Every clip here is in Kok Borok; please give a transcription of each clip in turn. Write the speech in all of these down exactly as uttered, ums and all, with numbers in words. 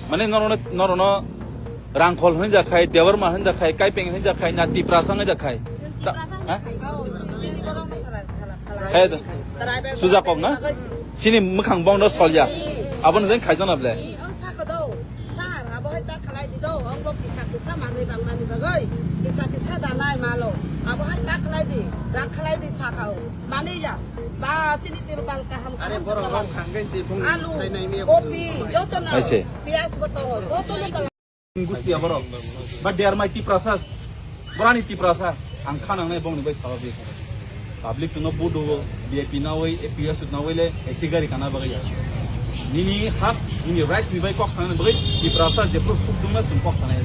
Mane norono, norono Rangkhol hinwi jakhai, Debbarma hinwi jakhai, Kaipeng hinwi jakhai, na Tiprasa hinwi jakhai. Ta-, ha? Hai do. Suja kok na? Sini mwkhang bongno solya. Abono jeng khaijana ble. Ang saka do. Sir, abo hai ta khalai di do. Ang bo kisa kisa manwi bang mani bagoi. Kisa kisa danai malo. Abo hai ta khalai di. Rak khalai di saka o. Mani ya. Ba sini tiru bang kaham kaham. Are borok rok khanggen ti bung. Alu, tai nai mi kopi, joto na. Aise. Piyas bo tongo. Joto na. Gusti aborok. Ba dermai Tiprasa. Borani Tiprasa. Ang khanang nai bongni bai sawa bi. Public no budu V I P nawi, A P S nawi le, A C gari kana bagaya. Nini hak, nini rights ni bai kok sana bagay, Tiprasa jepro suk dungna sum kok sana ya.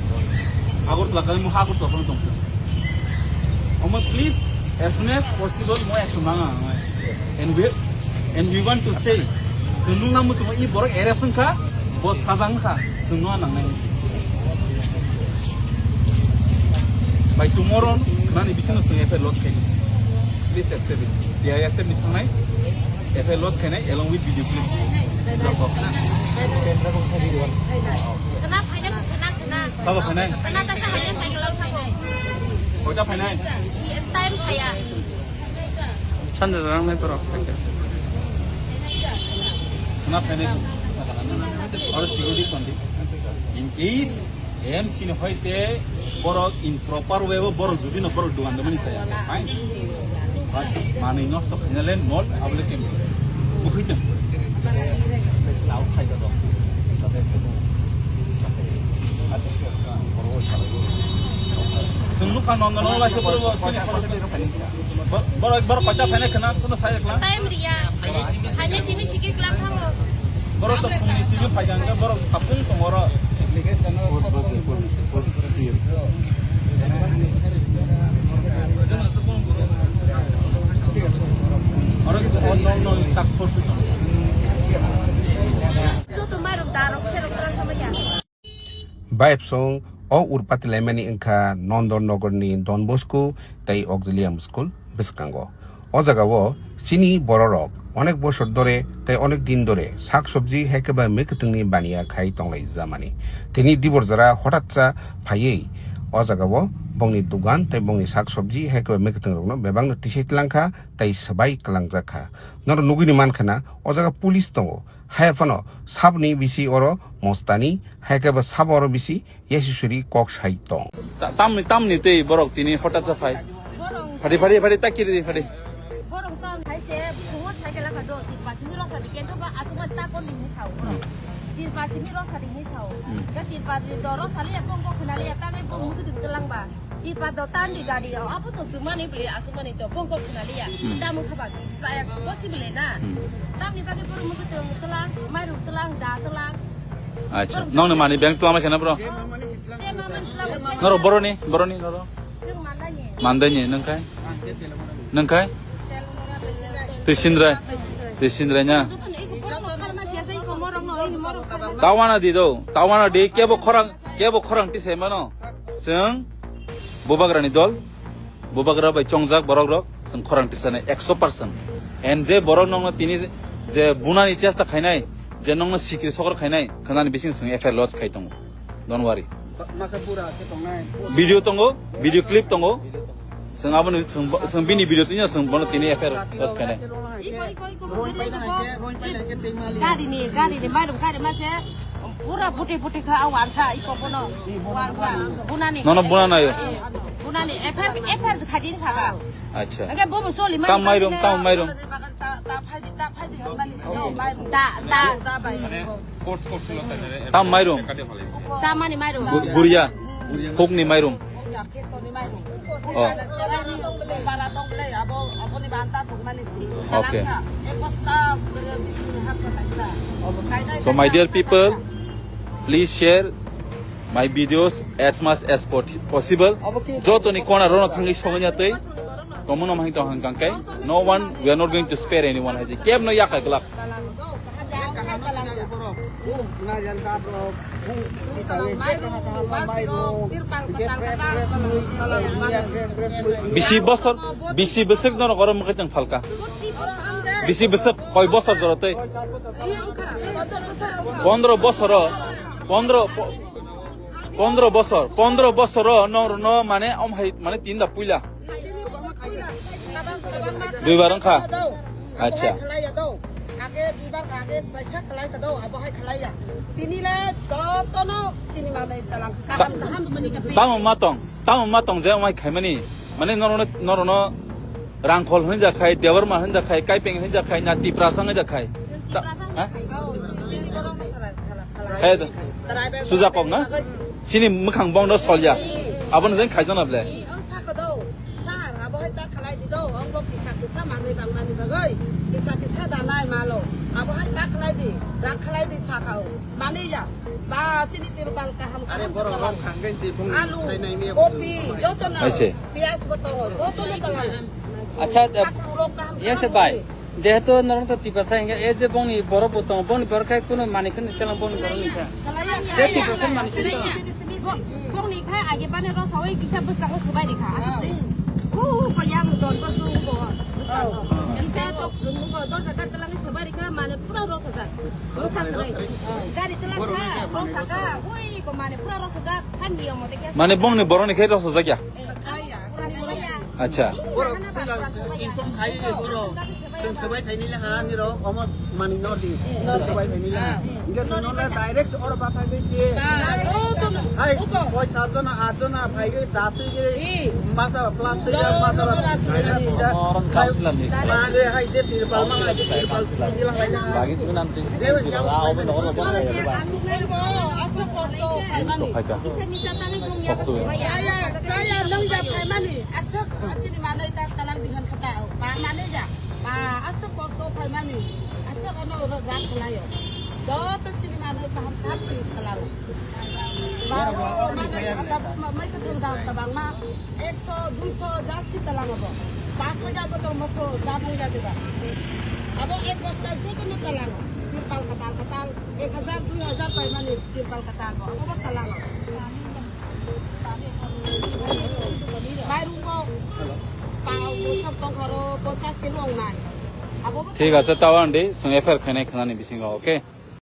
Agartala kali mo Agartala kono tong. Omo please, as soon as possible mo action nanga. And we, and we want to say, so nung namu tumo i borok arrest wngkha, bo sajang kha, so nung nangnai. By tomorrow, nani bisino sung F I R lodge khaidi. Please accept it. T I S F ni thangnai, F I R lodge khainai along with video clip. Kena phaina, kena, kena. Sabo khainai. Kena ta sa haya cycle o thango. Koita phainai? Time saya. Sanja rang nai borok. Kena phainai. Oro security kondi. In case M C ni hoite borok in proper way o borok jodi no borok dugan de mani chaya. Fine. But manwi nosto khaina le not available. Bukhai tong. Outside the door. Chwng nukha nondo no laisa borok sini borok, borok, borok koita phainai khna kuno sai khna. Time riya. Phainai simi sikir klam thango. Borok to phungni simi phaijan khe borok sapung tong oro. Oro no, no, task force tong. Joto mairum darok serok rang sama ya. Bayapsong o urpati laimani wngkha Nondon Nogorni Don Bosco tei Auxilium School bwskango. O jagao chini bororok onek bosor dore tei onek din dore sak sobji hai khe ba mwkhwtwngni baniya khai tonglai jamani. Tini dibor jora hotatsa phaiwi o jagao bongni dugan tei bongni sak sobji hai khe ba mwkhwtwng rokno bebakno tisai tlangkha tei swbai kwlangjak kha. Norok nugwini mankha na o jaga police tongo. Hai phano saboni bisi oro mostani, hai khe bo sabo oro bisi yasi suri kok sai tong. Ta-, tamni, tamni tei borok tini hotat sa phai. Phadi, phadi, phadi, ta kiri di, phadi. Borok tam hai se, bungo cycle ka do, di pasimi rosa di kento ba asuma ta kon di ni sao. Hmm. Di pasimi rosa di ni sao. Hmm. Ke di pa di do rosa li ya pong kok khna li ya ta ngai pong mukti di lang ba. Di pa do tan di gari ya, apo to sumani beli asumani to pong kok khna li ya. Hmm. Ta mukha ba. Saya possible na. Hmm. Tamni bagwi borok mukwi tong tlang, mairum tlang, da tlang. Acha. Nongni mani bank tlang khe na bro? Te mamani tlang. Noro boroni, boroni noro. Chwng mandani. Mandani nangkai? Nangkai? Tisindrai. Tisindrai nya. Tawana di do. Tawana di kebo khorang, kebo khorang tisai mano. Chwng bubagrani dol. Bubagra bai chongjak borok rok, chwng khorang tisanai ekso percent. And je borok nongno tini je bunani chesta khainai, je nongno sikri sokor khainai, khnani bising chwng F I R lodge khai tongo. Don't worry. Masa pura khe tongnai. Video tongo, video clip tongo. Chwng abono chwng, chwng bini video tini chwng bono tini F I R lodge khainai. Iko, iko, iko, Rohit pai na hai ke, Rohit pai na hai ke tei mali. Gari ni, gari ni, mairum gari ma se, pura buti buti kha, a wansa, iko bono, wansa, bunani. Nono buna nayo. Eh, bunani, F I R, F I R khajin saka. Acha. Age bobo soli mani. Tam mairum, tam mairum. Ta, ta. Tam mairum. Gu-, guria. Hukni mairum. Oh. Okay. So, my dear people, please share my videos as much as pot-, possible. Joto ni corner rono thangwi sogwi ya tei. Komono mahi tong hang kangkai. No one, we are not going to spare anyone. Hai je kebno yakai glak. Bisi bosor, bisi bwswk norok oro mwkhai tong phalka. Bisi bwswk koi bosor jora tei. Pondro bosor o. Pondro, po-, pondro bosor, pondro bosor o norokno mane om hai mane tinda puila. Duibar wngkha? Acha. Khalaiya do. Age duibar age baisa khalai ka do, abo hai khalaiya. Tini le jotono tini manai talang kaham kaham sini. Tamo matong, tamo matong je omai khaimani. Mane norokno, norokno Rangkhol hinjakhai, Debbarma hinjakhai, Kaipeng hinjakhai, na Tiprasa hinjakhai. Ta-, ha? He, suja kok na? Sini mwkhang bongno solya. Abono jeng khaijana ble. Ang sakado, sir, abo hai ta khalai di do, ang bo kisa kisa manwi bang mani bagoi, kisa kisa danai malo, abo hai ta khalai di, rang khalai di sakao, mani ya, ba sini tirbal kaham kaham. Are borok rong khanggai di bong alu, tai nai mi kopi, joto na. Aise. Piyaj bo tongo, joto no tongo. Acha, eh, yes, bhai. Jehetu norok to Tiprasa hingke, e je bongni borok bo tongo, bongni borok khai kuno mani kheno telang bongni borok ni kha. Je Tiprasa mani kheno telang. Bongni khai age bane rosoi kisa bwskango sobai rikha, aswk je. Ko ko yang don bwskango bo. Bwskango. Kisa to lungo dorja gari telang sobai rikha, mane pura rosajak. Rosa krai. Gari telang kha, rosaka, oi ko mane pura rosajak, han niyomo de kya. Mane bongni borok ni khai rosajak ya? Acha. Inform khai di, boro. Chwng swbai phaini le ha, nirok omo mani nor di. Chwng swbai phaini le ha. Hingke chwng nole direct oro bathai di si. Hai, soi sat jona, at jona phai di, datwi di. Masa plastic ya, masa ba. Oron councilor ni. Hai, hai, je tirpal ma, hai, je tirpal. Bagi sih nanti. Je, je, ah, oben, oben, oben. Kaya, kaya, nang ja phaimani, aswk, chini manwi ta talang dihan khata, ba manwi ja, ba aswk kosto phaimani, aswk ano oro rak khwlaio. Joto chini manwi kaham kaham si khwlao. Ba oro manwi ata bo ma-, mai kwthwng dam tabang ma, ekso, duiso ja si talang abo. Paso ja bo tong moso ja nang ja diba. Abo ek bosta joto no talang. Tirpal katal katal, ek hajar, dui hajar phaimani tirpal katal bo. Abo bo talang. Mairung bo pao bwsak tongkhoro ponchas kilo wngnai. Abo bo thik ase, tawa andi, chwng F I R khainai khwnani bisingo, okay?